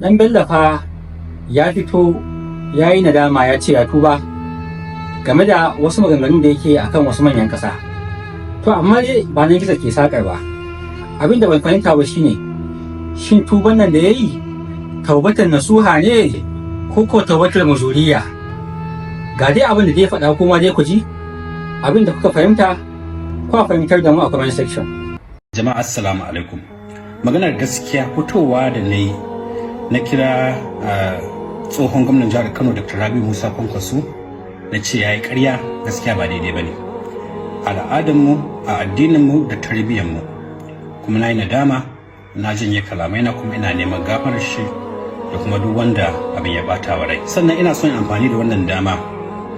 Ɗan Bello fa ya fito ya yi nadama, ya ce ya tuba game da wasu maganganun da yake akan wasu manyan ƙasa. To amma dai ba nan gizo ke sakar ba. Abin da ban fahimta ba shine, shin tuban nan da ya yi taubatan nasuha ne ko ko taubatar muzuriya? Ga dai abin da zai faɗa, kuma dai ku ji abin da kuka fahimta, ko fahimtar da mu a comment section. Jama'a, assalamu alaikum. Maganar gaskiya, fitowa da na yi na kira tsohon gwamnan jihar Kano, Dr. Rabiu Musa Kwankwaso, na ce ya yi karya, gaskiya ba daidai ba ne al'adarmu, a addininmu da tarbiyyarmu. Kuma na yi nadama, na janye kalamai na, kuma ina neman gafarar shi da kuma duk wanda abin ya bata wa rai. Sannan ina son amfani da wannan dama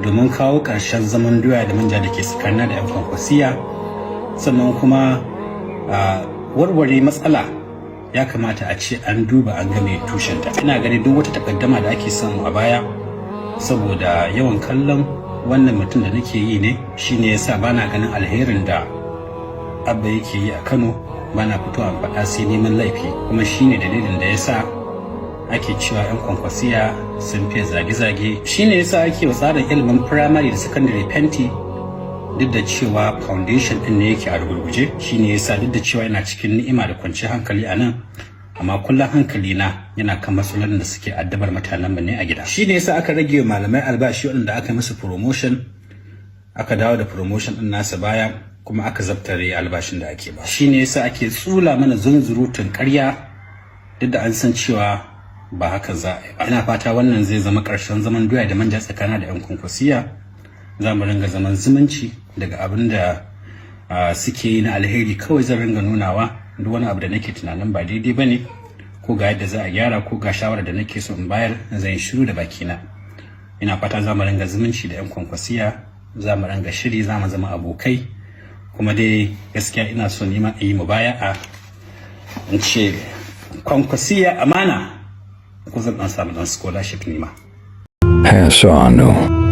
domin kawo ƙarshen zaman doya da manja da ke tsakanin da 'yan Kwankwasiya. Sannan kuma warware matsala ya kamata a ce an duba an game tushenta. Ina gani duk wata takaddama da ake samu a baya saboda yawan kallon wannan mutum da nake yi ne. Shine yasa bana ganin alherin da Abba yake yi a Kano, bana fito a faɗa sai neman laifi. Kuma shine dalilin da yasa ake cewa 'yan Kwankwasiya sun fiye zage-zage. Shine yasa ake wa tsarin ilimin firamare da sakandare fenti, duk da cewa foundation din ne yake a rugurguje. Shine yasa duk da cewa ina cikin ni'ima da kwanciyar hankali a nan, amma kullum hankali na yana kan matsalolin da suke addabar mutanen mu ne a gida. Shine yasa aka rage malamai albashi, waɗanda aka musu promotion aka dawo da promotion din nasa baya, kuma aka zabtare albashin da ake ba. Shine yasa ake tsula mana zunzurutun ƙarya, duk da an san cewa ba haka za a yi ba. Ina fata wannan zai zama ƙarshen zaman doya da manja tsakanin da 'yan Kwankwasiya. Za mu ringa zaman zumunci. Daga abin da suke yi na alheri kawai zan ringa nunawa. Duk wani abu da nake tunanin ba daidai ba ne, ko ga yadda za a gyara, ko ga shawarar da nake so in bayar, zan yi shiru da bakina. Ina fata za mu ringa zumunci da 'yan Kwankwasiya, za mu ringa shiri, za mu zama abokai. Kuma dai gaskiya ina so nima in yi mubaya'a, in ce Kwankwasiya amana, ko zan dan samu dan scholarship nima. Hassanu.